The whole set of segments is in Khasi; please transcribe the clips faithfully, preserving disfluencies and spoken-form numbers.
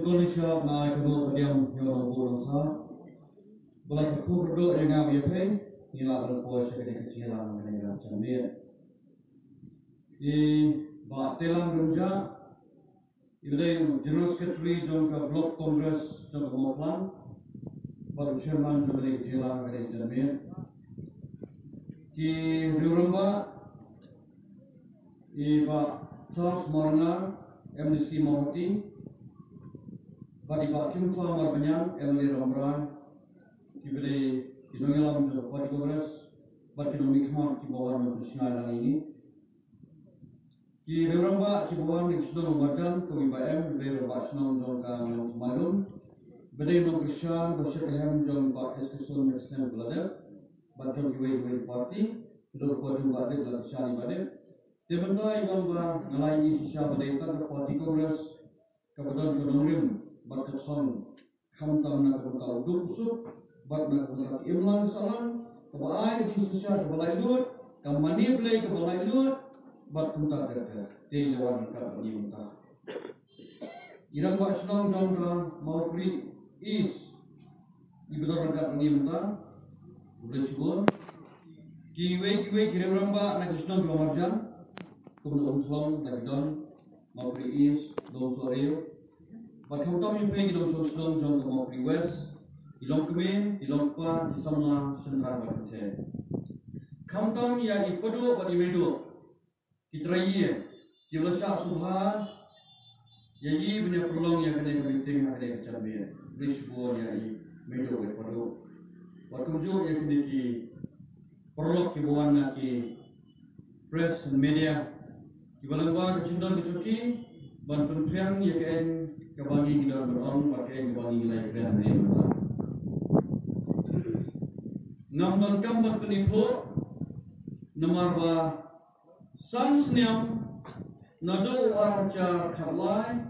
Kong Lishap, nga ai khublei ïa u Nongbuh Nongthaw ba la kyrkhu kyrdoh ïa nga ban ïa peit, ngi la dang poi sha kane ka jingïalang kane ka janmiet. I Bah Telang Rynjah, i ba dei u General Secretary jong ka Block Congress jong ka Mawphlang bad u Chairman jong kane ka jingïalang kane ka janmiet. Ki riew rangbah, i Bah Charles Marngar, M D C Mawhati, bad i Bah Kimfa Marbaniang, M L A Rambrai, ki ba dei ki nongïalam jong ka Party Congress bad ki nongmihkhmat ki ba wan ban pynsngew lang ïa ngi. Ki riew rangbah ki ba wan na ki shnong marjan, kawei ba em, ba dei rangbah shnong jong ka Nongthymmai Lum, ba dei nongkyrshan ba shet ka hem jong Bah S K Sun ha ka snem ba la dep bad jong kiwei kiwei ki party, ka dei ka por jong Bah Dep la kyrshan ïa Bah Dep. Te mynta i ong ba nga la ïohi shisha ba dei tang ka Party Congress kaba don ka nongrim bad ka thong, khamtam na ka bynta u duk u suk bad na ka bynta ka imlang sahlang, kaba ai ka jingshisha kaba laitluid, ka mane Blei kaba laitluid, bad kumta ter ter. Te i la wan ryngkat bad ngi mynta. I rangbah shnong jong ka Mawkyrwat East i ba don ryngkat bad ngi mynta. Khublei shibun. Kiwei kiwei ki riew rangbah na ki shnong ki ba marjan, kum u Umthlong, na ki don Mawkyrwat East, Longsohriew, bad khamtam ïa phi ki nongshong shnong jong ka Mawkyrwat West, ki longkmie, ki longkpa, ki samla, shynrang bad kynthei. Khamtam ïa i Paduh bad i Meiduh, ki trai ïing, ki ba la shah sngewbha ïa i ban ïa pynlong ïa kane ka meeting ha kane ka janmiet. Khublei shibun ïa i Meiduh bad i Paduh. Bad kumjuh ïa kine ki paralok ki ba wan na ki press and media, ki ba lyngba ka jingdon ka jong ki ban pynphriang ïa kaei kaba ngi ngi don ban ong bad kaei kaba ngi ngi la ïakren ha ïing mynta. Ngam don kam ban pynithuh, namar ba san snem, naduh u ar hajar khatlai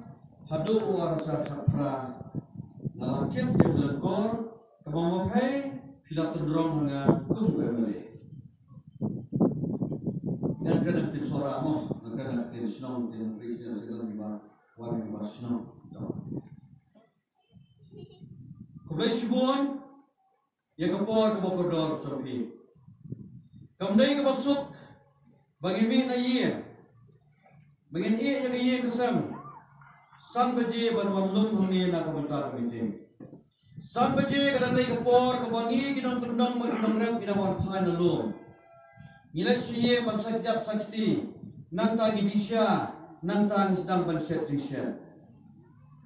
haduh u ar hajar khatphra, nga la kit ïa ka lyngkor kaba ma phi, phi la tynrong ha nga kum u M L A. Ngan kren ha ka ktien Sohra mo, ngan kren ha ka ktien shnong, ktien ri, ktien shnong, kiba wan kiba shnong. Khublei shibun ïa ka por kaba kordor jong phi. Kam dei kaba suk ba ngin mih na ïing, ba ngin ïeh ïa ka ïing ka sem san baje ban wan lum hangne na ka bynta ka meeting. San baje ka dang dei ka por kaba ngi ki nongkyndong bad ki nongrep ngi dang wan phai na lum. Ngi leit sha ïing ban sa kjat sa kti, nangta ngi dih sha, nangta ngi sdang ban shet jingshet.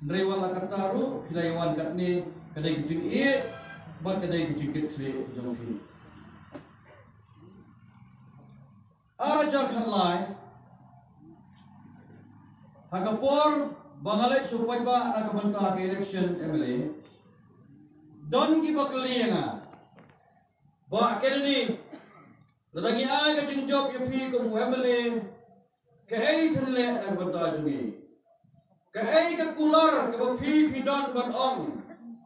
Hynrei wat la katta ruh, phi la ïa wan katne, ka dei ka jingïeit bad ka dei ka jingkitkhlieh ka jong phi. Ar hajar khatlai, ha ka por ba nga leit sha u paidbah na ka bynta ka election M L A, don kiba kylli ïa nga, Bah Kennedy, lada ngi ai ka jingjop ïa phi kum u M L A, kaei phin leh na ka bynta jong ngi? Kaei ka kular kaba phi phi don ban ong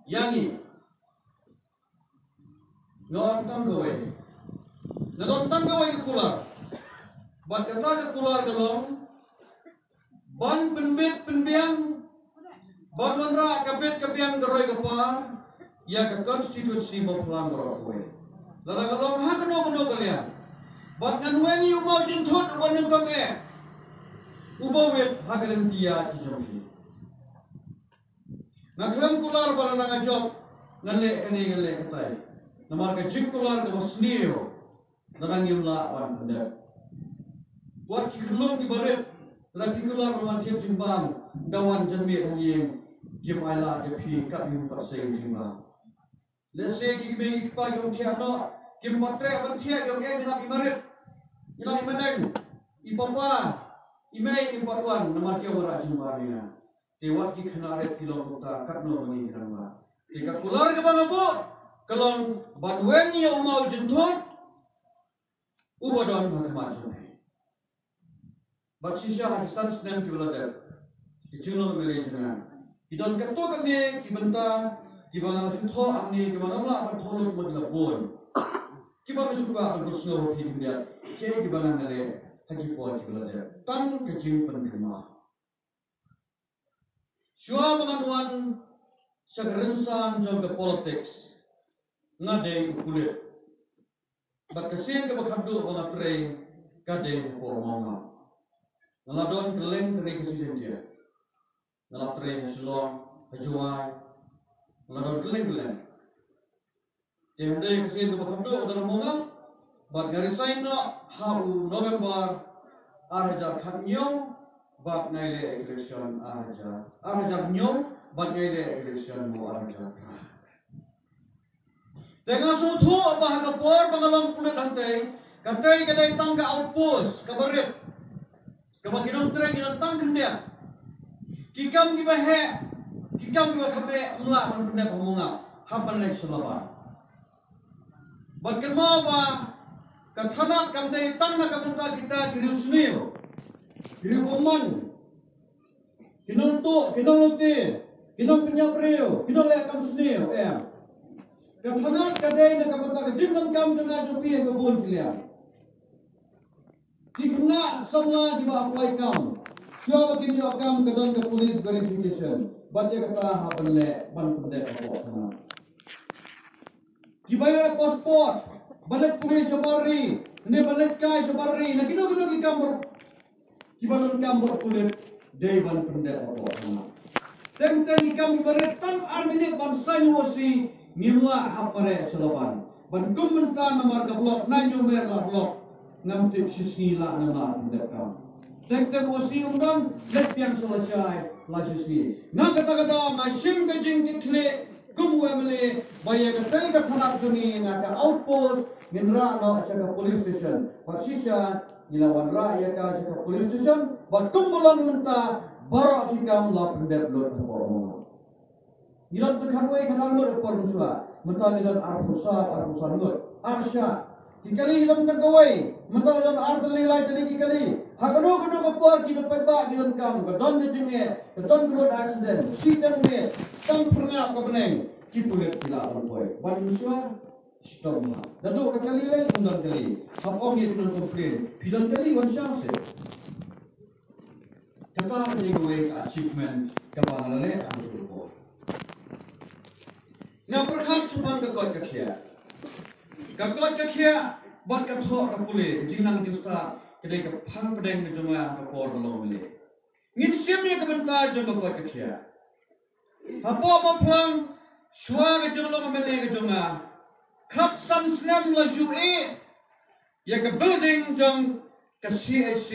ïa ngi? Nga ong tang kawei. Nga don tang kawei ka kular. Bad kata ka kular ka long ban pynbit pynbiang, ban wanrah ka bit ka biang ka roi ka par ïa ka constituency Mawphlang baroh kawei. Lada ka long ha kano kano ka liang, bad ngan weng ïa u maw jynthut uba nyngkong eh, uba wit ha ka lynti ïaid ka jong phi. Nga khlem kular ba lada nga jop ngan leh kane ngan leh katai. Namar ka jingkular kaba sniew lada ngim lah ban pyndep. Wat ki khyllung kiba rit, lada phi kular ban wan thied jingbam da wan janmiet ha ïing, kim ailad ïa phi kat ïa u pat sei u jingbam. Lehse ki kmie ki kpa ki ong thiah noh, kim pat treh ban thiah, ki ong eh ngi nap i marit, ngi nap i madeng, i papa, i mei, im pat wan namar ki ong wanrah jingbam ïa nga. Te wat ki khynnah rit ki long kumta katno ma ngi ki rangbah. Te ka kular kaba nga buh ka long ban weng ïa u maw jynthut uba don ha khmat jong phi. Bad shisha ha ki san snem kiba la dep, ki jinglong M L A jong nga, ki don katto katne ki bynta kiba nga la shu thoh hangne, kiba ngam lah ban thoh lut, ma ki la bun, kiba nga shu kwah ban pynsngew ha phi khyndiat, kiei kiba nga la leh ha ki por kiba la dep. Tang ka jingpynkynmaw. Shuwa ba ngan wan sha ka rynsan jong ka politiks, nga dei u pulit. Bad ka sien kaba khatduh ba nga trei ka dei hapoh Mawngap. Nga la don kylleng ka ri ka Sri India. Nga la trei ha Shillong, ha Jowai. Nga la don kylleng kylleng. Te hynrei ka sien kaba khatduh ka dei Mawngap. Bad nga resign noh ha u November ar hajar khathynñiew. Bad nga ïaleh election ar hajar, ar hajar hynñiew. Bad nga ïaleh election mo ar hajar phra. Te nga sngewthuh ba ha ka por ba nga long pulit hangtei, katei ka dei tang ka outpost kaba rit, kaba ki nongtrei ki don tang khyndiat. Ki kam kiba heh, ki kam kiba kham heh ym lah ban pyndep ha Mawngap, hap ban leit sha Laban. Bad kynmaw ba ka thanat kam dei tang na ka bynta kita ki riewsniew, ki riewbymman, ki nongtuh, ki nonglute, ki nongpynïap briew, ki nongleh kam sniew, em. Ka thanat ka dei na ka bynta ka jingdonkam jong nga jong phi ha ka bun ki liang. Ki khynnah samla kiba apply kam, shuwa ba kin ïoh kam ka don ka police verification. Bad ïa kata hap ban leh ban pyndep hapoh thanat. Kiba ïaleh passport, ban leit pule shabar ri, ne ban leit kai shabar ri, na kino kino ki kam bor, kiba donkam bor pulit, dei ban pyndep hapoh thanat. Teng teng ki kam kiba rit tang ar minit ban sign O C, ngim lah hap mareh sha Laban. Ban kum mynta namar ka block, na New Mehla block, ngam tip shi sngi lah ngam lah pyndep kam. Teng teng O C um don, leit biang sha lashai, la shi sngi. Nga kata kata nga shim ka jingkitkhlieh kum u M L A ba ïa katei ka thanat jong ngi, nga ka outpost, ngin rah noh sha ka police station. Bad shisha ngi la wanrah ïa ka sha ka police station. Bad kumba long mynta, baroh ki kam la pyndep lut hapoh Mawngap. Ngi don tang khatwei khatar ngut ha por mynshuwa, mynta ngi don arphew saw, arphew san ngut. Ar shah. Ki kali ngi don tang kawei, mynta ngi don ar tylli lai tylli ki kali. Ha kano kano ka por ki paidbah ki donkam, ka don ka jingeh, ka don ka road accident, shi tang miet, tang phyrngap ka bneng, ki pulit ki lah ban poi. Ban mynshuwa, shitom ha. Naduh ka kali lei, ym don kali. Hap ong ïa ki nong complain, phi don kali, wan shaw seh. Kata ka dei kawei ka achievement kaba nga la leh ha kata ka por. Nga pyrkhat shaphang ka koit ka khiah. Ka koit ka khiah bad ka thoh ka pule, ka jingnang jingstad, ka dei ka phang pdeng ka jong nga ha ka por ba long M L A. Ngin shim ïa ka bynta jong ka koit ka khiah. Hapoh Mawphlang, shuwa ka jinglong M L A ka jong nga, khatsan snem la shu ïeh ïa ka building jong ka C H C,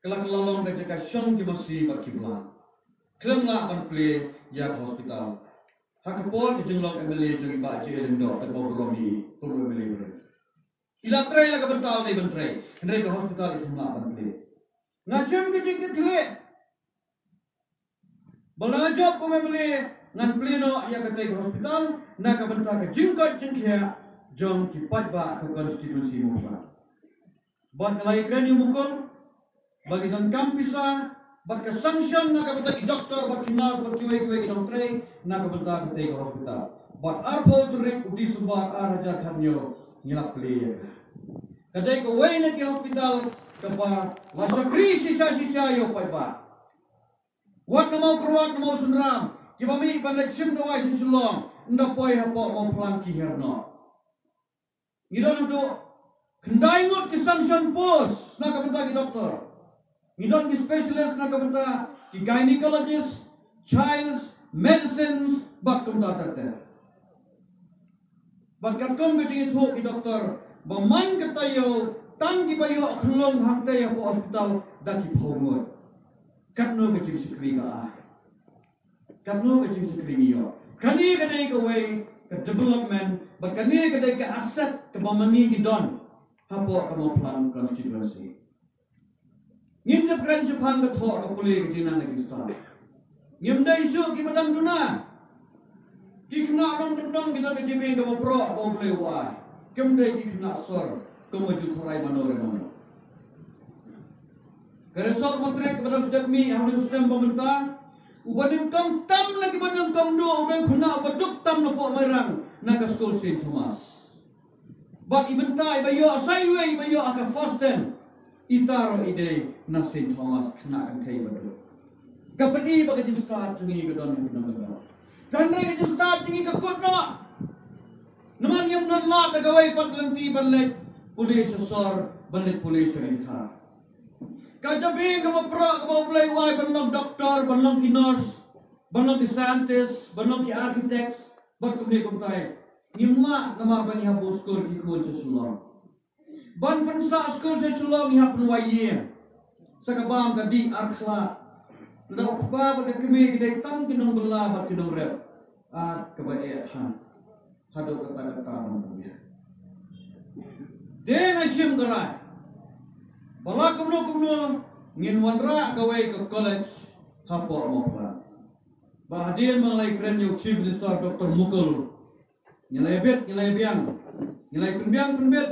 ka la, ka la long ka jaka shong ki masi bad ki blan. Khlem lah ban plie ïa ka hospital. Ha ka por ka jinglong M L A jong i Bah J. Lyngdoh, ka ba burom ïa i kum u M L A briew. I la trei la ka bynta u dei ban trei, hynrei ka hospital i khlem lah ban plie. Nga shim ka jingkitkhlieh ba la jop kum M L A ngan plie noh ïa katei ka hospital na ka bynta ka jingkoit jingkhiah jong ki paidbah ka constituency Mawphlang. Bad nga la ïakren ïa u Mukul ba ki donkam pisa bad ka sanction na ka bynta ki doktor bad ki nurse bad kiwei kiwei ki nongtrei na ka bynta katei ka hospital. Bad arphew tarik u December ar hajar khathynñiew ngi la plie ïa ka. Ka dei kawei na ki hospital kaba la shakri shisha shisha ïa u paidbah. Wat na Mawkyrwat, na Mawsynram, kiba mih ban leit shim dawai sha Shillong, ynda poi hapoh Mawphlang ki hiar noh. Ngi don haduh khyndai ngut ki sanction post na ka bynta ki doktor. Ngi don ki specialist na ka bynta ki gynecologist, childs, medicines, bad kumta ter ter. Bad katkum ka jingïathuh ki doktor ba man ka taïew tang kiba ïoh khunlung hangtei hapoh hospital da ki phew ngut. Katno ka jingshakri ka ai. Katno ka jingshakri ngi ïoh. Kane ka dei kawei ka development bad kane ka dei ka asset kaba ma ngi ngi don hapoh ka Mawphlang constituency. Ngim dei kren shaphang ka thoh ka pule ka jingnang ka jingstad. Ngim dei shuh kiba dang duna. Ki khynnah nongkyndong ki don ka jingim kaba proh ba U Blei u ai. Kim dei ki khynnah sor kum ba ju tharai mano re mano. Ka result matric kaba dang shu dep mih ha u snem ba mynta, uba nyngkong tam na kiba nyngkong duh u dei u khynnah uba duk tam napoh Mairang na ka skul Saint Thomas. Bad i bynta iba ïoh sa iwei iba ïoh ha ka first ten, ita ruh i dei na Saint Thomas, khynnah kynthei ba duk. Ka pyni ba ka jingstad jong ngi ka don ha ki nongkyndong. Hynrei ka jingstad jong ngi ka kut noh. Namar ngim don lad da kawei pat ka lynti ban leit pule sha sor, ban leit pule sha ri kha. Ka jabieng kaba pyrshah kaba U Blei u ai ban long doktor, ban long ki nurse, ban long ki scientist, ban long ki architects, bad kumne kumtai. Ngim lah namar ba ngi hap buh skul ki khun sha Shillong. Ban pynsah skul sha Shillong ngi hap pynwai ïing. Sa ka bam ka dih ar khlad. Lada u kpa bad ka kmie ki dei tang ki nongbylla bad ki nongrep, ïa kaba eh than. Haduh katta katta ban pynbiang. Te nga shim ka rai ba la kumno kumno ngin wanrah kawei ka college hapoh Mawphlang. Ba hadien ba nga la ïakren ïa u Chief Minister Doctor Mukul, ngi la ïabit, ngi la ïabiang, ngi la ïapynbiang pynbit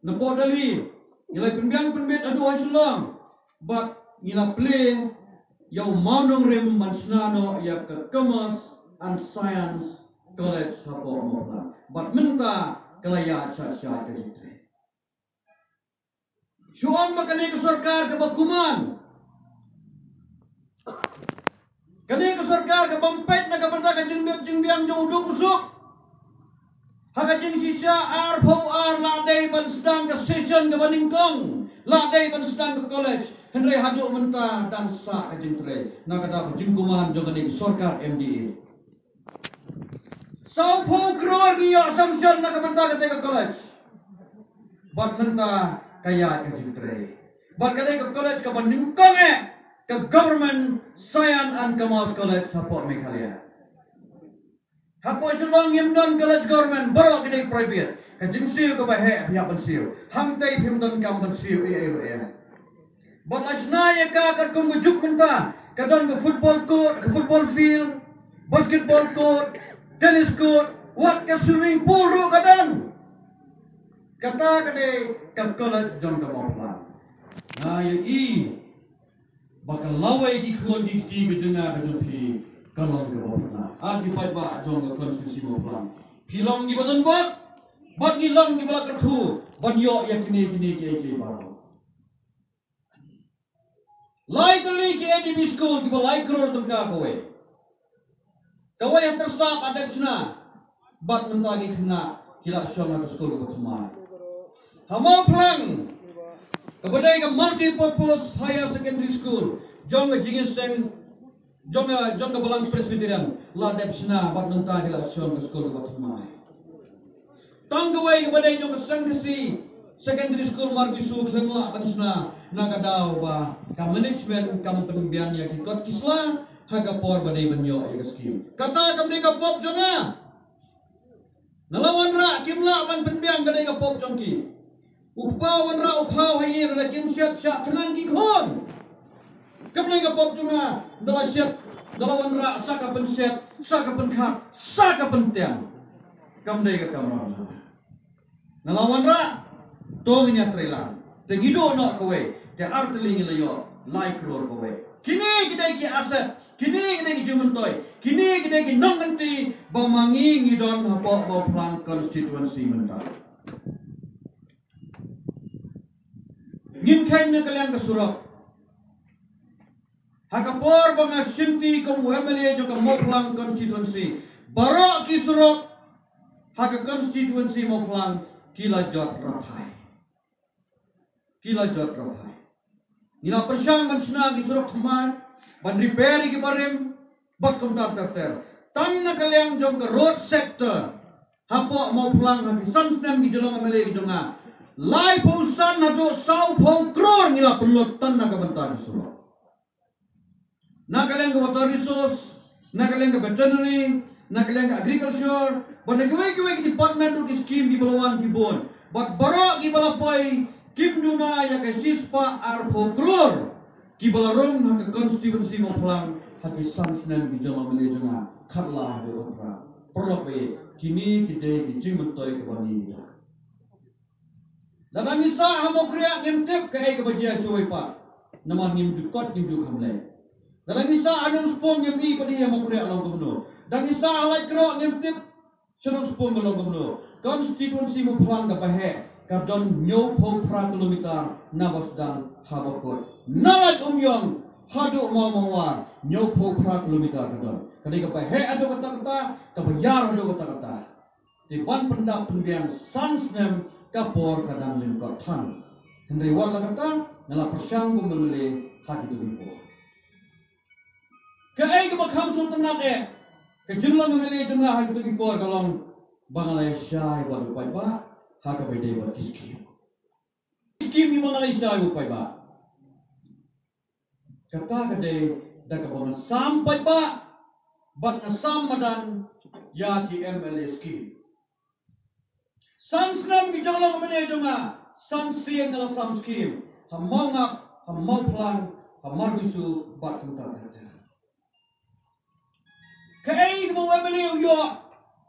napoh Delhi, ngi la ïapynbiang pynbit haduh ha Shillong. Bad ngi la plie ïa u mawnongrim ban shna noh ïa ka Commerce and Science College hapoh Mawphlang. Bad mynta ka la ïaid shai shai ka jingtrei. Shu ong ba kane ka sorkar kaba kuman, kane ka sorkar ka bym peit na ka bynta ka jingbit jingbiang jong u duk u suk. Ha ka jingshisha arphew ar la dei ban sdang ka session kaba nyngkong, la dei ban sdang ka college. Hynrei haduh mynta dang sah ka jingtrei na ka daw ka jingkuman jong kane ka sorkar M D A. Sawphew klur ngi ïoh sanction na ka bynta kata ka college. Bad mynta ka ïaid ka jingtrei. Bad kata ka college kaba nyngkong eh ka Government Science and Commerce College hapoh Meghalaya. Hapoh Shillong ngim don college government, baroh ki dei private. Ka jingsiew kaba heh phi hap ban siew. Hangtei phim don kam ban siew ei ei ruh ei. Ba nga shna ïa ka katkum ka juk mynta, ka don ka football court, ka football field, basketball court, tennis court, wat ka swimming pool ruh ka don. Kata ka dei ka college jong ka Mawphlang. Nga ïohi ba ka lawei ki khun ki kti ka jong nga ka jong phi ka long kaba pynah. Ar ki paidbah jong ka constituency Mawphlang, phi long kiba don bok, bad ngi long kiba la kyrkhu ban ïoh ïa kine kine kiei kiei baroh. Lai tylli ki A D B school kiba lai klur tyngka kawei. Kawei ha Tyrsap ha Debshna. Bad mynta ki khynnah ki la shong ha ka skul kaba thymmai. Ha Mawphlang kaba dei ka Multipurpose Higher Secondary School jong ka jingïaseng jong ka, jong ka Balang Presbyterian, la dep shna bad mynta ki la shong ka skul kaba thymmai. Tang kawei kaba dei jong ka Seng Khasi Secondary School Marbisu khlem lah ban shna na ka daw ba ka management kam pynbiang ïa ki kot ki sla ha ka por ba dei ban ïoh ïa ka skim. Kata kam dei ka pop jong nga. Nga la wanrah kim lah ban pynbiang, ka dei ka pop jong ki. U kpa wanrah u khaw ha ïing, lada kim shet shah thngan ki khun. Kam dei ka pop jong nga, da la shet, da la wanrah sa ka pynshet, sa ka pynkhat, sa ka pyntiang. Kam dei ka kamram jong nga. Nga la wanrah, to ngin ïatreilang. Te ngi duh noh kawei, te ar tylli ngi la ïoh lai klur kawei. Kine ki dei ki asset, kine ki dei ki jingmyntoi, kine ki dei ki nongkynti ba ma ngi ngi don hapoh Mawphlang constituency mynta. Ngin kheiñ na ka liang ka surok. Ha ka por ba nga shimti kum u M L A jong ka Mawphlang constituency, baroh ki surok ha ka constituency Mawphlang ki la jot rathai. Ki la jot rathai. Ngi la pyrshang ban shna ki surok thymmai, ban repair ïa ki barim, bad kumta ter ter. Tang na ka liang jong ka road sector, hapoh Mawphlang ha ki san snem ki jinglong M L A ki jong nga, laiphew san haduh sawphew klur ngi la pynlut tang na ka bynta ki surok. Na ka liang ka water resource, na ka liang ka veterinary, na ka liang ka agriculture, bad na kiwei kiwei ki department ruh ki skim kiba la wan ki bun. Bad baroh kiba la poi kim duna ïa ka shispah arphew klur kiba la rung ha ka constituency Mawphlang ha ki san snem ki jong u M L A jong nga, khatla haduh khatphra. Paralok ba ïeit, kine ki dei ki jingmyntoi kiba ngi ïa. Lada ngi sah ha Mawkriah ngim tip kaei kaba jia shawei pat. Namar ngim ju kot, ngim ju kham leh. Lada ngi sah ha Nongspung ngim i pat ïa Mawkriah long kumno. Lada ngi sah ha Laitkroh ngim tip sha Nongspung ka long kumno. Constituency Mawphlang kaba heh ka don hynñiewphew phra kilometer na ba sdang ha ba kut. Na Laitumïong Haduh Mawmawar, hynñiewphew phra kilometer ka don. Ka dei kaba heh haduh katta katta, kaba ïar haduh katta katta. Te ban pyndap pynbiang san snem ka por ka dang lyngkot than. Hynrei wat la katta, nga la pyrshang kum M L A ha kito ki por. Kaei kaba kham sngewtynnat eh, ka jinglong M L A jong nga ha kito ki por ka long ba nga la ïashai bad u paidbah ha kaba ïadei bad ki skim. Skim kiba nga la ïashai bad u paidbah. Kata ka dei da kaba nga sam paidbah bad nga sam madan ïa ki M L A skim. San snem ki jinglong M L A jong nga, san sien nga la sam skim ha Mawngap, ha Mawphlang, ha Marbisu bad kumta ter ter. Kaei kaba u M L A u ïoh,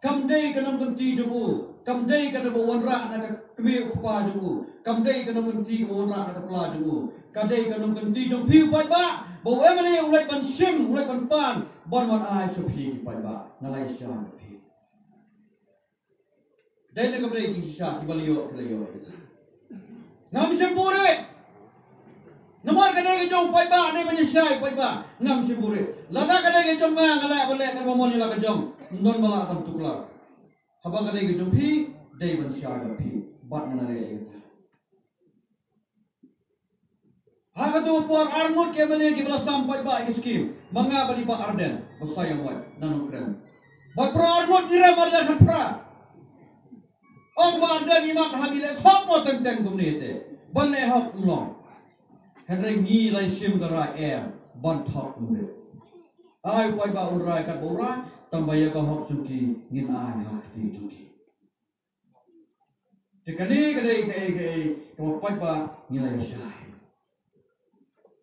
kam dei ka nongkynti jong u, kam dei kaba wanrah na ka kmie u kpa jong u, kam dei ka nongkynti kaba wanrah na ka pla jong u, ka dei ka nongkynti jong phi u paidbah, ba u M L A u leit ban shim, u leit ban pan, ban wan ai sha phi ki paidbah, nga la ïashai ïa phi. Dei na ka bynta ki shisha kiba la ïoh, ki la ïoh kita. Ngam shym buhrieh. Namar ka dei ka jong paidbah, dei ban ïashai paidbah. Ngam shym buhrieh. Lada ka dei ka jong nga, nga lah ban leh kaba mon ïa la ka jong. Ym don ba lah ban tuklar. Haba ka dei ka jong phi, dei ban shai da phi. Bad ngan leh ïa kata. Ha kato ka por arngut ki M L A kiba la sam paidbah ïa ki skim. Ma nga bad i Bah Ardent, ba sa ïa wad na Nongkrem. Bad baroh arngut ngi rem ar hajar khatphra. Ong Bah Ardent, imat ha ngi leh thok mo teng teng kumne te. Ban leh hok ym long. Hynrei ngi la shim ka rai em ban thok kumne. Ai u paidbah un rai katba u rai, tang ba ïa ka hok jong ki ngin ai ha ka kti jong ki. Te kane ka dei kaei kaei kaba paidbah ngi la ïashai.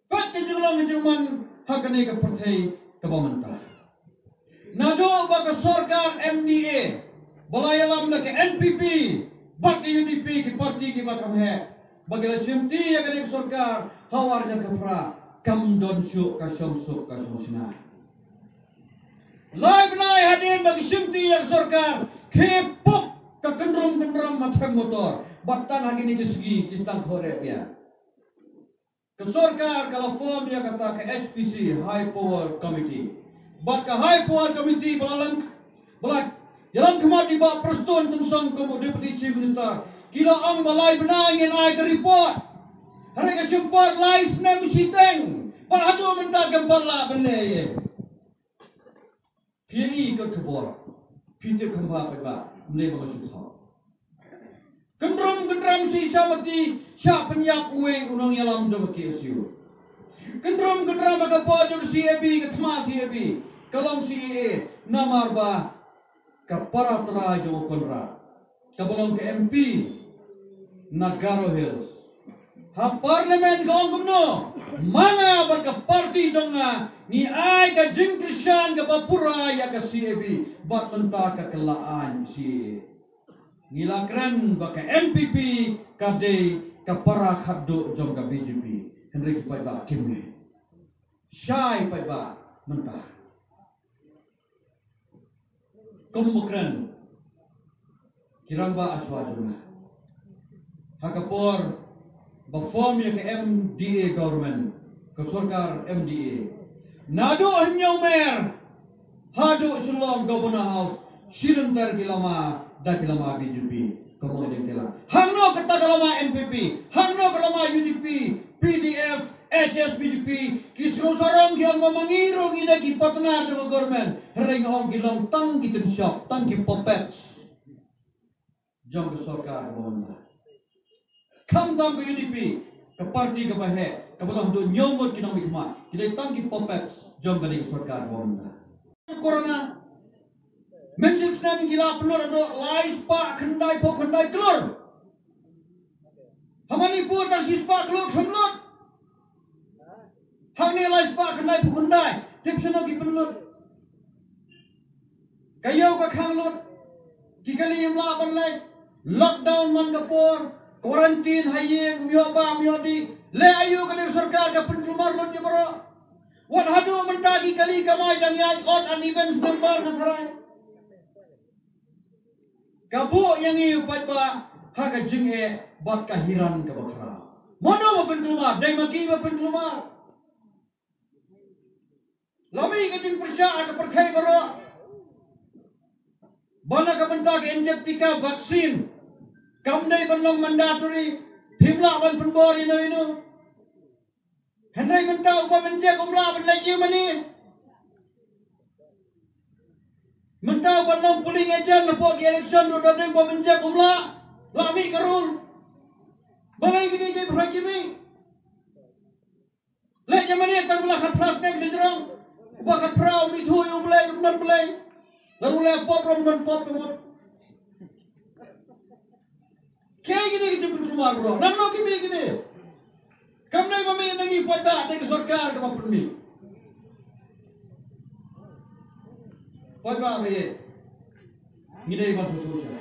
Pat ka jinglong ka jingman ha kane ka pyrthei kaba mynta. Naduh ba ka sorkar M D A ba la ïalam da ka N P P bad ka U D P, ki parti kiba kham heh, ba ki la shimti ïa kane ka sorkar ha u ar hajar khatphra, kam don shuh ka shongsuk ka shongsnam. Lai bnai hadien ba ki shimti ïa ka sorkar, ki pok ka kynrum kynram ha them motor. Bad tang ha kine ki sngi ki sdang kyrpad ïa ka sorkar, ka la form ïa kata ka H P C, High Power Committee. Bad ka High Power Committee ba la lang, ba la ïalam khmat da i Bah Prestone Tynsong kum u Deputy Chief Minister, ki la ong ba lai bnai ngin ai ka report. Hynrei ka shim por lai snem shiteng. Bad haduh mynta kam pat lah ban leh ei ei. Phi ïohi ka khubor. Phi tip kham bha paidbah. Ym dei ba nga shu thok. Kynrum kynram shi sha mati, sha pynïap uwei u nongïalam jong ka K S U. Kynrum kynram ha ka por jong ka C A B, ka thma C A B, ka long C A A, namar ba ka para trai jong u Conrad, kaba long ka M P na Garo Hills, ha Parliament ka ong kumno, ma nga bad ka party jong nga ngi ai ka jingkyrshan kaba pura ïa ka C A B, bad mynta ka kylla aiñ C A A. Ngi la kren ba ka N P P ka dei ka para khatduh jong ka B J P. Hynrei ki paidbah kim ngeit. Shai paidbah mynta. Kum ba kren ki rangbah ha shuwa jong nga, ha ka por ba form ïa ka M D A government, ka sorkar M D A, naduh Hynñiewmer haduh Shillong Governor House, shi lynter ki lama da ki lama B J P. Ka mut dei ki la, hangno kata ka lama N P P, hangno ka lama U D P, P D F, H S P D P, ki sngewsarong ki ong ba ma ngi ruh ngi dei ki partner jong ka government. Hynrei ngi ong ki long tang ki kynshop, tang ki puppets jong ka sorkar kaba mynta. Khamtam ka U D P, ka party kaba heh, kaba long haduh hynñiew ngut ki nongmihkhmat, ki dei tang ki puppets jong kane ka sorkar kaba mynta. Corona. Mynshipsnem ki la pynlut haduh lai spah khyndai phew khyndai klur. Ha Manipur tang shi spah klur khlem lut. Hangne lai spah khyndai phew khyndai. Tip shano ki pynlut? Ka ïew ka khang lut. Ki kali ym lah ban leit. Lockdown man ka por. Quarantine ha ïing, ym ïoh bah, ym ïoh dih. Leh aïu kane ka sorkar ka pynkulmar lut ïa baroh. Wat haduh mynta ki kali kamai dang ïaid odd and even number na tharai. Ka buh ïa ngi u paidbah ha ka jingeh bad ka hiran kaba khraw. Mano ba pynkulmar? Dei ma ki ba pynkulmar. La mih ka jingpyrshah ha ka pyrthei baroh ba na ka bynta ka injek tika vaccine kam dei ban long mandatory, phim lah ban pynbor ïano ïano. Hynrei mynta u bym injek um lah ban leit ïing mane. Mynta u ban long polling agent hapoh ki election ruh da dei u bym injek um lah. La mih ka rule. Balei kine ki pyrshah ki mih? Leh ïa mane tang ba la khatphra snem sha jrong. Uba khatphra u mih thuh ïa U Blei, um don Blei. Lada u leh pop ruh um don pop ka mut. Kiei kine ki jingpynkulmar baroh? Nangno ki mih kine? Kam dei ba mih na ngi paidbah, dei ka sorkar kaba pynmih. Paidbah ba ïeit, ngi dei ban sngewthuh sha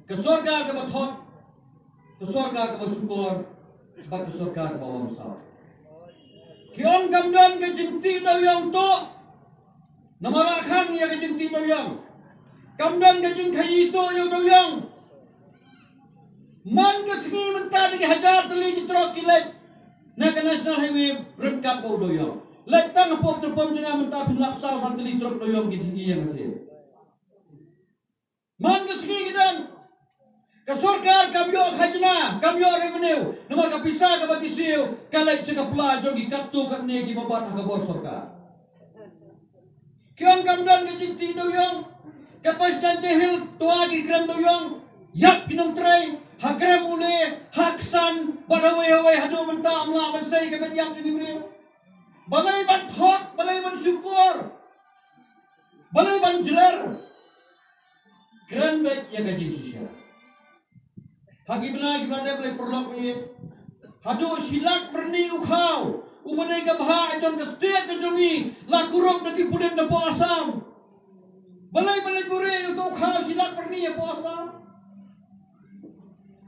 ka sorkar kaba thok, ka sorkar kaba shukor, bad ka sorkar kaba bamsap. Ki ong kam don ka jingtih dewiong tuh. Namar la khang ïa ka jingtih dewiong. Kam don ka jingkhaïi tuh ïa u dewiong. Man ka sngi mynta da ki hajar tylli ki trok ki leit na ka National Highway ryngkat bad u dewiong. Leit tang hapoh Tyrpom jong nga mynta phin lap saw san tylli trok dewiong ki dih ïa nga. Man ka sngi ki don. Ka sorkar kam ïoh khajna, kam ïoh revenue. Namar ka pisa kaba ki siew ka leit sha ka pla jong ki katto katne kiba bat ha ka bor sorkar. Ki ong kam don ka jingtih dewiong. Katba sha Jaintia Hills twa ki kren dewiong. Ïap ki nongtrei. Ha Krem Ule, ha Ksan, bad hawei hawei haduh mynta ym lah ban sei ka met ïap jong ki briew. Balei ban thok, balei ban shukor? Balei ban jler? Kren beit ïa ka jingshisha. Ha ki bnai kiba la dep, balei paralok ïa, haduh shi lak pyrni u khaw uba dei ka bhah jong ka state ka jong ngi la kurup da ki pulit na poh Assam. Balei, balei ban buhrieh ïa uto u khaw shi lak pyrni hapoh Assam?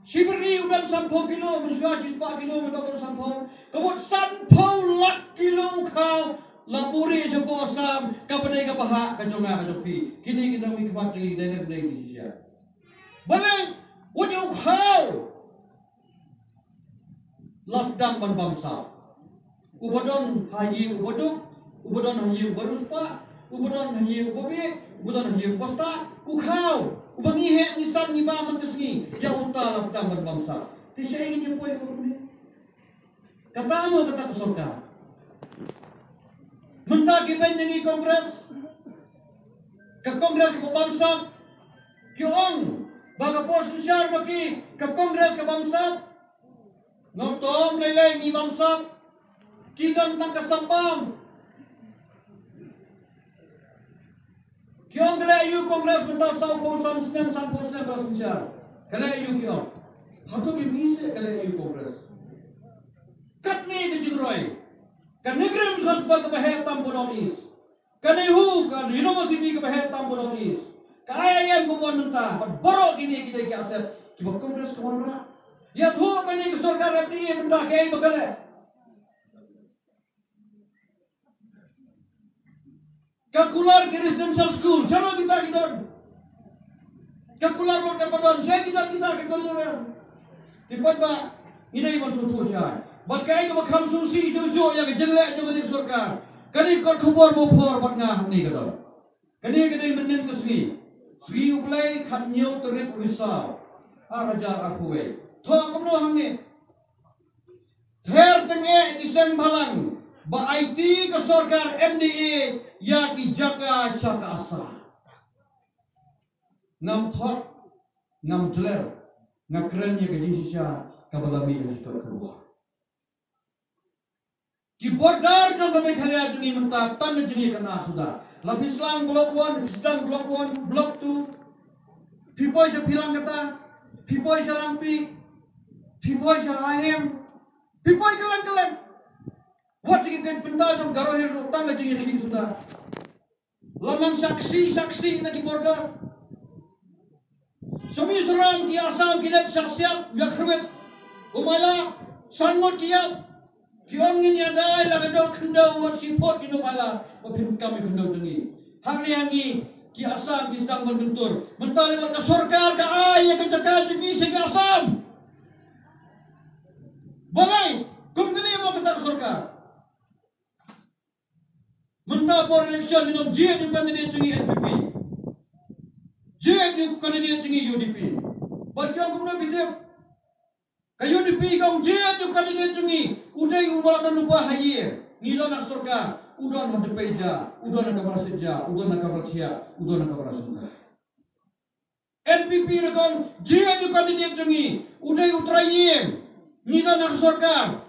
Shi pyrni u don sanphew kilo, mynshuwa shi spah kilo, mynta u don sanphew. Ka mut sanphew lak kilo u khaw la buhrieh shapoh Assam, kaba dei ka bhah ka jong nga ka jong phi. Kine ki nongmihkhmat jong ngi ki dei ne em dei ki shisha? Balei, wat ïa u khaw la sdang ban bamsap. Uba don ha ïing uba duk, uba don ha ïing uba riewspah, uba don ha ïing uba bieit, uba don ha ïing uba stad, u khaw uba ngi heh ngi san ngi bam man ka sngi, ïa uta la sdang ban bamsap. Te shaei ngin ïa poi ha kane? Kata mo kata ka sorkar? Mynta ki beiñ na ngi Congress, ka Congress kaba bamsap, ki ong ba ka por synshar ma ki ka Congress ka bamsap. Ngam tom lei lei ngi bamsap. Ki don tang ka sap bam. Ki ong ka leh aïu Congress mynta sawphew san snem, sanphew snem ka la synshar. Ka leh aïu ki ong? Hato ki mih seh ka leh aïu Congress? Katne ka jingroi. Ka NEIGRIHMS Hospital kaba heh tam bad ong is. Ka NEHU, ka university kaba heh tam bad ong is. Ka IIM kaba wan mynta, bad baroh kine ki dei ki asset kiba Congress ka wanrah. Ïathuh kane ka sorkar MDA mynta kaei ba ka leh. Ka kular ki residential school, shano kita ki don? Ka kular road kaba don, shaei ki don kita ki don ruh? Te paidbah, ngi dei ban sngewthuh shai. Bad kaei kaba kham sngewsih shuh shuh ïa ka jingleh jong kane ka sorkar, kane ka kot khubor ba u por bad nga hangne ka don. Kane ka dei mynnin ka sngi, sngi U Blei khathynñiew tarik u Risaw, ar hajar arphew wei. Thoh kumno hangne? Ther tyngeh ki seng bhalang ba aiti ka sorkar MDA ïa ki jaka sha ka Assam. Ngam thok, ngam jler, nga kren ïa ka jingshisha kaba la mih ha ki kot khubor. Ki border jong ka Meghalaya jong ngi mynta tang ka jingïakynad suda. La phi sdang block one, phi sdang block one, block two. Phi poi sha Phelang kata, phi poi sha Langpih, phi poi sha Hahem, phi poi kylleng kylleng. Wat ki kynja bynta jong Garo Hills ruh tang ka jingïakhih suda. La nang shah ksih shah ksih na ki border. Sha Mizoram ki Assam ki leit shah siat ïa khyrwit. U mala san ngut ki ïap. Ki ong ngin ïadei la ka jong khyndew wat shi phut ki nong mala. Ba phin kam ïa khyndew jong ngi. Hangne ha ngi ki Assam ki sdang ban kyntur. Mynta lei wat ka sorkar ka ai ïa ka jaka jong ngi sha ki Assam. Balei kum kane mo kata ka sorkar? Por election ngi ong jied ïa u candidate jong ngi N P P. Jied ïa u candidate jong ngi U D P. Bad ki ong kumno phi tip? Ka U D P ka ong jied ïa u candidate jong ngi. U dei uba la don lypa ha ïing. Ngi don ha sorkar. U don ha dpei ja. U don ha kamra siat ja. U don ha kamra thiah. U don ha kamra shongkai. N P P ruh ka ong jied ïa u candidate jong ngi. U dei u trai ïing. Ngi don ha sorkar.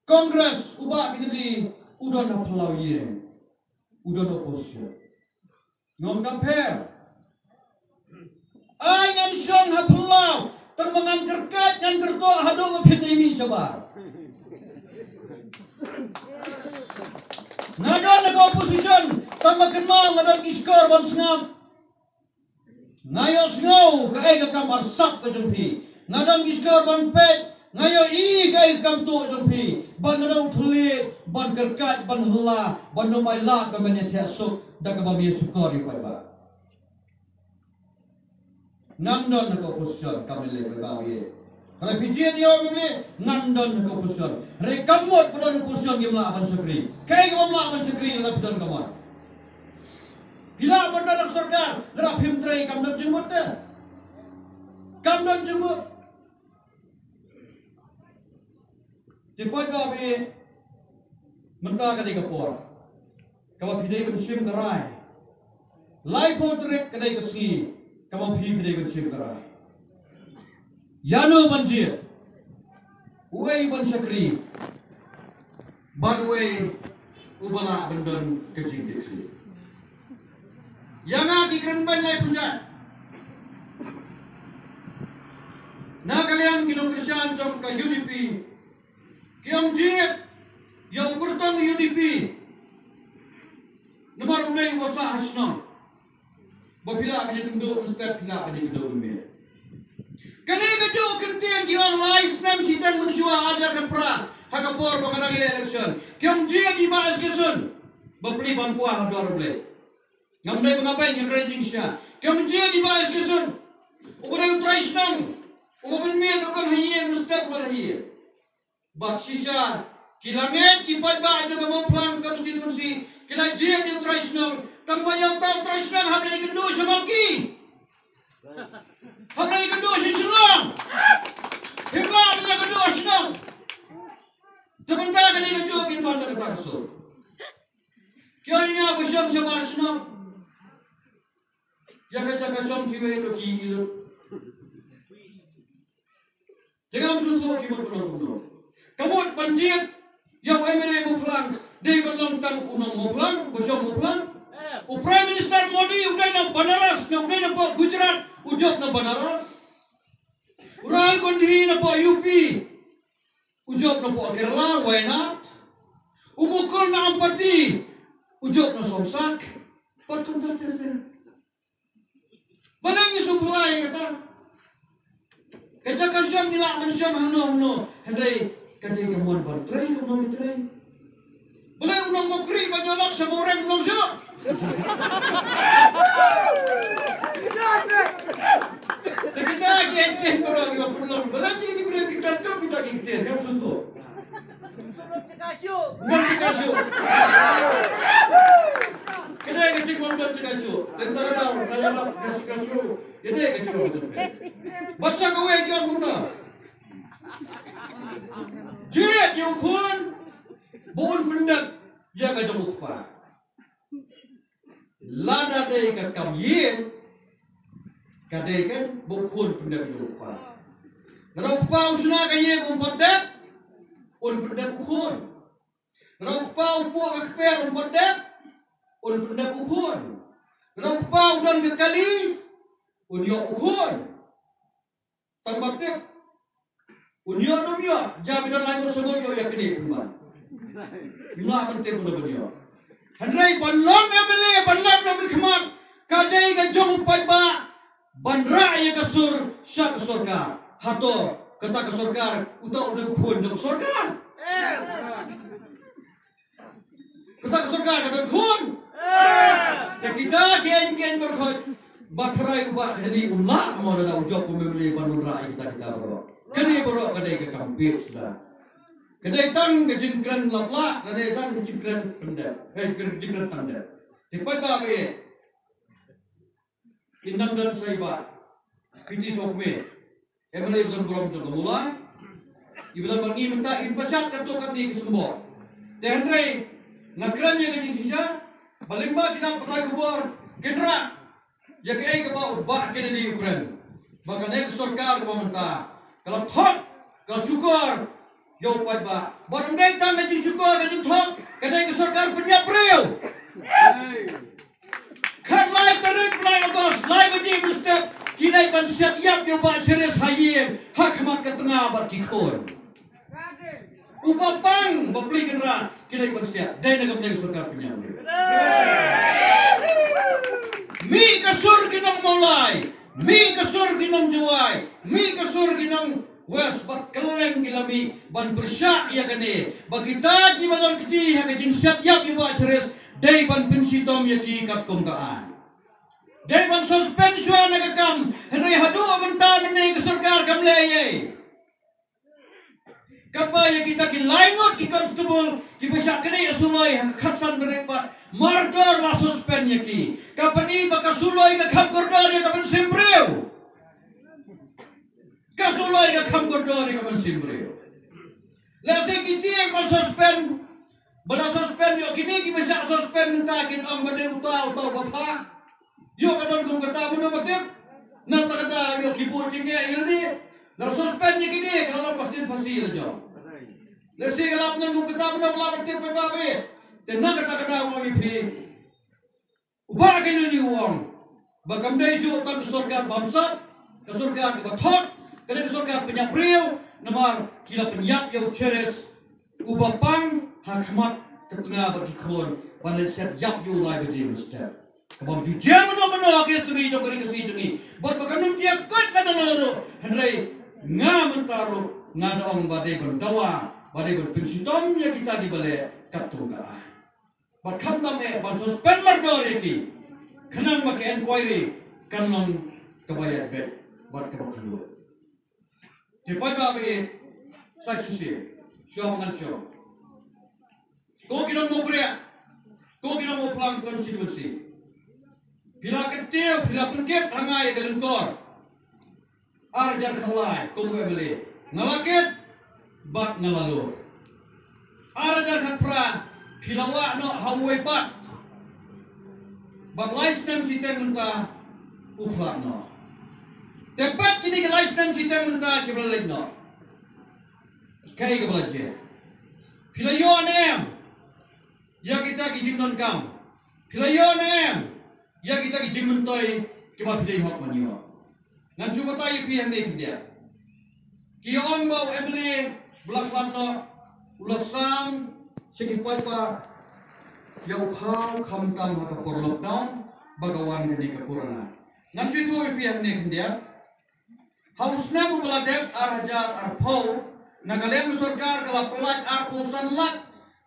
Congress, u Bah Kynrad, u don ha phyllaw ïing. U don opposition. Ngi ong kam pher. Ai ngan shong ha phyllaw, tang ba ngan kyrkhat, ngan kyrtoh haduh ba phin ïa mih shabar. Nga don ha ka opposition, tang ba kynmaw nga don ki shkor ban sngap. Nga ïohsngew kaei ka kam arsap ka jong phi. Nga don ki shkor ban peit. Nga ïohi kaei ka kam tuh jong phi. Bad nga don u thylliej ban kyrkhat, ban hylla, ban ym ailad ba men ïa thiah suk da kaba me ïa shukor ïa u paidbah. Ngan don ha ka opposition, kam lei lei paidbah ïa. Hynrei phi jied ïa u, ngan don ha ka opposition. Hynrei kam mut ba don opposition ngim lah ban shakri. Kaei kaba ym lah ban shakri lada phi don ka mon? Phi lah ban don ha ka sorkar, lada phim trei kam don jingmut te. Kam don jingmut. Te paidbah, mynta ka dei ka por kaba phi dei ban shim ka rai. Laiphew tarik ka dei ka sngi kaba phi, phi dei ban shim ka rai. Ïano ban jied, uei ban shakri, bad uei uba lah ban don ka jingkitkhlieh. Ïa nga ki kren beiñ laiphew jait. Na ka liang ki nongkyrshan jong ka U D P ki ong jied ïa u kyrtong U D P. Namar u dei uba sah ha shnong. Ba phi lah ban ïakynduh mynstep, phi lah ban ïakynduh mynmiet. Kane kajuh ka kyntien ki ong lai snem shiteng mynshuwa ar hajar khatphra, ha ka por ba nga dang ïaleh election. Ki ong jied ïa i Bah S K Syiem. Bapli bam kwah ha duwar U Blei. Ngam dei ba nga beiñ, nga kren jingshisha. Ki ong jied ïa i Bah S K Syiem. U dei u trai shnong. U mynmiet u don ha ïing, mynstep u don ha ïing. Bad shisha ki la ngeit ki paidbah jong ka Mawphlang constituency, ki la jied ïa u trai shnong. Tang ba ïa uta u trai shnong hap ban ïakynduh sha Malki, hap ban ïakynduh sha Shillong. Him lah ban ïakynduh sha shnong. Te mynta kane ka juh kin pan da kata ka sur. Ki ong ïa nga ba shong shabar shnong. Ïa ka jaka shong kiwei ruh ki ïoh. Te ngam sngewthuh ki mut kumno kumno. Ka mut ban jied ïa u M L A Mawphlang dei ban long tang u nong Mawphlang, ba shong Mawphlang. U Prime Minister Modi u dei na Banaras, na u dei na poh Gujarat, u jop na Banaras. U Rahul Gandhi na poh U P, u jop na poh Kerala, Wayanad. U Mukul na Ampati, u jop na Songsak. Pat kumta ter ter. Balei ngi sngewphylla ïa kata? Ka jaka shong ngi lah ban shong hangno hangno, hynrei ka dei ka mon ban trei, kumno ngi trei. Balei u nong Mawkri ban ïoh lok sha Mawreng u long shuh? Te kita ki eng baroh kiba pynlong. Balei ki briew ki kyntu kita ki ktien, ngam sngewthuh. Ngan jaka shuh. Kane ka jingbym don jaka shuh. Lynter dau, ka ïarap ka jaka shuh. Kane ka jingbym don. Bad sa kawei ki ong kumno? Jied ïa u khun ba un pyndep ïa ka jong u kpa. Lada dei ka kam ïing, ka dei kan ba u khun pyndep ïa u kpa. Lada u kpa u shna ka ïing um pat dep, un pyndep u khun. Lada u kpa u puh ka kper um pat dep, un pyndep u khun. Lada u kpa u don ka kali, un ïoh u khun. Tang ba tip. Un ïoh ne um ïoh, jam i don lai ngut sa ngut ïoh ïa kane pynban. Ym lah ban tip uno ban ïoh. Hynrei ban long M L A, ban long nongmihkhmat, ka dei ka jong u paidbah ban rah ïa ka sur sha ka sorkar. Hato kata ka sorkar, uta u dei u khun jong ka sorkar? Kata ka sorkar ka don khun. Te kita ki eng ki eng baroh khoit, ba tharai u Bah Kynrad u lah mo lada u jop kum M L A ban wanrah ïa kita kita baroh. Kane baroh ka dei ka kam bieit suda. Ka dei tang ka jingkren laplah, ka dei tang ka jingkren pyndep. Eh, ka jingkren tang dep. Te pat ba be, i nang don sa i bah P T Sokme, M L A ba don burom jong ka Mawlai. I ba don bad ngi mynta, i pynshad katto katne ki symbol. Te hynrei nga kren ïa ka jingshisha, ba lyngba ki nongpathai khubor, kynrad ïa kaei kaba u Bah Kennedy u kren, ba kane ka sorkar kaba mynta ka la thok, ka la shukor ïa u paidbah. Bad ym dei tang ka jingshukor, ka jingthok, ka dei ka sorkar pynïap briew. Khatlai tarik bnai August, lai baje mynstep, ki dei ban siat ïap ïa u Bah Cheris ha ïing, ha khmat ka tnga bad ki khun. U ba pang, ba plie kynrad, ki dei ban siat, dei na ka bnai ka sorkar pynïap briew. Mih ka sur ki nong Mawlai, mih ka sur ki nong Jowai, mih ka sur ki nong West, bad kylleng ki la mih ban pyrshah ïa kane, ba kita kiba don kti ha ka jingsiat ïap ïa u Bah Cheris, dei ban pynshitom ïa ki katkum ka aiñ. Dei ban suspend shuwa na ka kam, hynrei haduh mynta mynne ka sorkar kam leh ei ei. Katba ïa kita ki lai ngut ki constable kiba shah knieh suloi ha ka khatsan tarik pat, mardor la suspend ïa ki. Ka pyni ba ka suloi ka kham kordor ïa ka mynsiem briew. Ka suloi ka kham kordor ïa ka mynsiem briew. Lehse ki tieng ban suspend, ba la suspend ïoh kine kiba shah suspend mynta kin ong ba dei uta uta uba pha. Ïoh ka don kum kata mano ba tip. Na kata ka daw ïoh ki buh jingeh ïa lade. Na suspend ïa kine ka la long ba sdien phasi la jong. Lehse ka la don kum kata mano ba la ba tip ba ba be. Te na kata ka daw ong ïa phi, u Bah Kennedy u ong ba kam dei shuh tang ka sorkar bamsap, ka sorkar kaba thok, ka dei ka sorkar pynïap briew, namar ki la pynïap ïa u Cheris, uba pang ha khmat ka tnga bad ki khun, ban leit siat ïap ïa u lai baje mynstep. Kaba ym ju jia mano mano ha ka histori jong ka ri Khasi jong ngi. Bad ba kan ym jia kut na nano ruh, hynrei nga mynta ruh nga da ong ba dei ban dawa, ba dei ban pynshitom ïa kita kiba leh katkum ka aiñ. Bad khamtam eh ban suspend mardor ïa ki, khnang ba ka inquiry kan long kaba ïaid beit bad kaba kylluid. Te paidbah ba ïeit, sa shisien shuwa ba ngan shong, ko ki nong Mawkriah, ko ki nong Mawphlang constituency, phi la kyntiew, phi la pynkit ha nga ïa ka lyngkor ar hajar khatlai kum u M L A. Nga la kit bad nga la lur. Ar hajar khatphra phi la wah noh ha uwei pat, bad lai snem shiteng mynta u khlad noh. Te pat kine ki lai snem shiteng mynta kiba la leit noh, kaei kaba la jia? Phi la ïoh ne em ïa kita ki jingdonkam? Phi la ïoh ne em ïa kita ki jingmyntoi kiba phi dei hok ban ïoh? Ngan shu batai ïa phi hangne khyndiat. Ki ong ba u M L A ba la khlad noh u la sam sha ki paidbah ïa u khaw khamtam ha ka por lockdown ba ka wan kane ka corona. Ngan shu ïathuh ïa phi hangne khyndiat. Ha u snem uba la dep ar hajar arphew, na ka liang ka sorkar ka la pynlait arphew san lak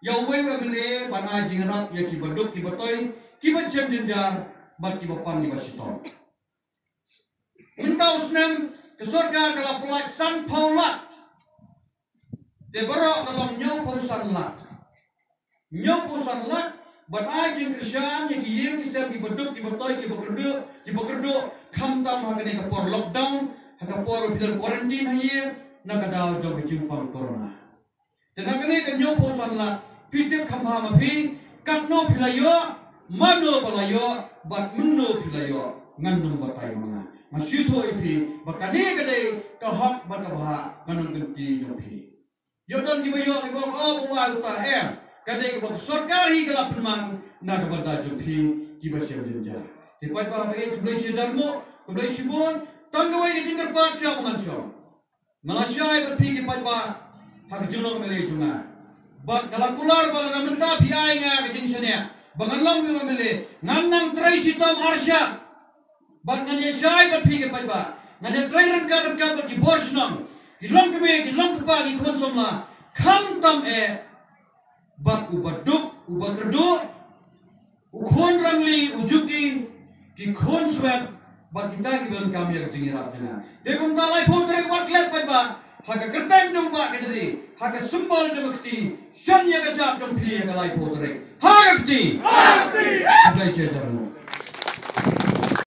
ïa uwei u M L A ban ai jingïarap ïa kiba duk kiba toi, kiba shem jynjar bad kiba pang kiba shitom. Mynta u snem ka sorkar ka la pynlait sanphew lak. Te baroh ka long hynñiewphew san lak. Hynñiewphew san lak ban ai jingkyrshan ïa ki ïing ki sem kiba duk kiba toi kiba kyrduh kiba kyrduh, khamtam ha kane ka por lockdown, ha ka por ba phi don quarantine ha ïing na ka daw jong ka jingpang corona. Te na kane ka hynñiewphew san lak, phi tip kham bha ma phi katno phi la ïoh, mano ba la ïoh bad mynno phi la ïoh? Ngan nym batai ma nga. Nga shu ïathuh ïa phi ba kane ka dei ka hok bad ka bhah, ngan nym kynti jong phi. Ïoh don kiba ïoh kiba ong, oh, ba wai uta, em. Ka dei kaba ka sorkar hi ka la pynmang na ka bynta jong phi kiba shem jynjar. Te paidbah ba ïeit, khublei shihajar nguh, khublei shibun. Tang kawei ka jingkyrpad shuwa ba ngan shong. Nga la shai bad phi ki paidbah ha ka jinglong M L A jong nga. Bad nga la kular ba lada mynta phi ai nga ka jingshaniah ba ngan long u M L A, ngan nang trei shitom arshah. Bad ngan ïa shai bad phi ki paidbah, ngan ïa trei ryngkat ryngkat bad ki bor shnong, ki longkmie, ki longkpa, ki khun samla, khamtam eh bad uba duk uba kyrduh, u khun rangli, u juki, ki khun swet bad kita kiba donkam ïa ka jingïarap jong nga. Te kumta laiphew tarik wat klet paidbah, Ha ka kyrteng jong Bah Kynrad, ha ka symbol jong ka kti, shon ïa ka shap jong phi ha ka laiphew tarik. Ha ka kti. Ha ka kti. Khublei shibun.